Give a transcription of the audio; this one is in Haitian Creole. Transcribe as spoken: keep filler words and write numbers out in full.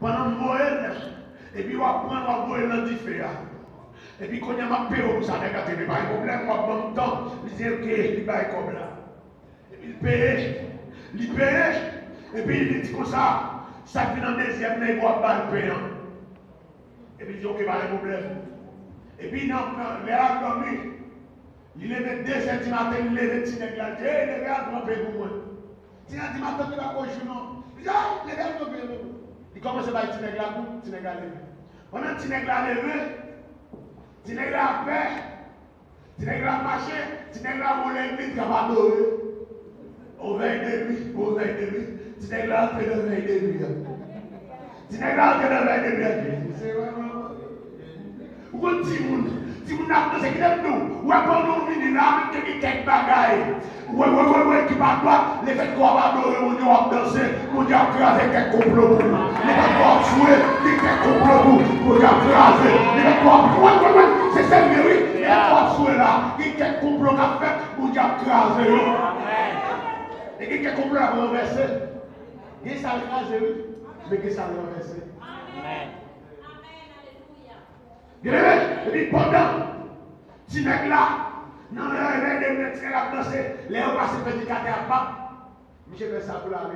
Pandan m voye l, epi w ap pran l, w ap voye l nan dife a. Epi kounye a m ap peye w pou sa, nèg la te di pa gen pwoblèm, w ap ban m tan. Li di oke, li bay kòb la. Epi l peye, li peye, epi li di konsa, sa k vin an dezyèm nan, epi w ap ba l pen an. Epi li di oke, pa gen pwoblèm. Epi nan, nan lè l al dòmi, li leve de zè di maten, li leve ti nèg la, li di ey, leve al pran pen pou mwen. Ti nèg la di maten li pa ko jou non. Li di ey, leve al pran pen pou mwen. Li kòmanse bay ti nèg la kou, ti nèg la leve. Pandan ti nèg la leve, ti nèg la ap fè, ti nèg la ap mache, ti nèg la ap woule legliz, l ap adore. O vèy de nwi, o vèy de nwi, ti nèg la antre nan vèy de nwi an. Ti nèg la antre nan vèy de nwi an. Ou konn timoun, timoun nan ap danse, kite m di w, wè pandan w vini la, menm ke gen kèk bagay. Wè, wè, wè, wè, ki pa dwat, lefètke w ap adore Bondye, w ap danse, Bondye ap kraze kèk konplo pou ou. Lefètke w ap swe, gen kèk konplo pou ou, Bondye ap kraze. Lefètke w ap, wè, wè, wè, se serye, wi. Lefètke w ap swe la, gen kèk konplo k ap fèt, Bondye ap kraze yo. E gen kèk konplo ap ranvèse. Gen sa l kraze, wi, men gen sa l ranvèse. Byeneme, epi pandan ti nèg la, nan lè de nèg la ap danse, lè yo pase predikatè a, pap, misye fè sa pou l ale.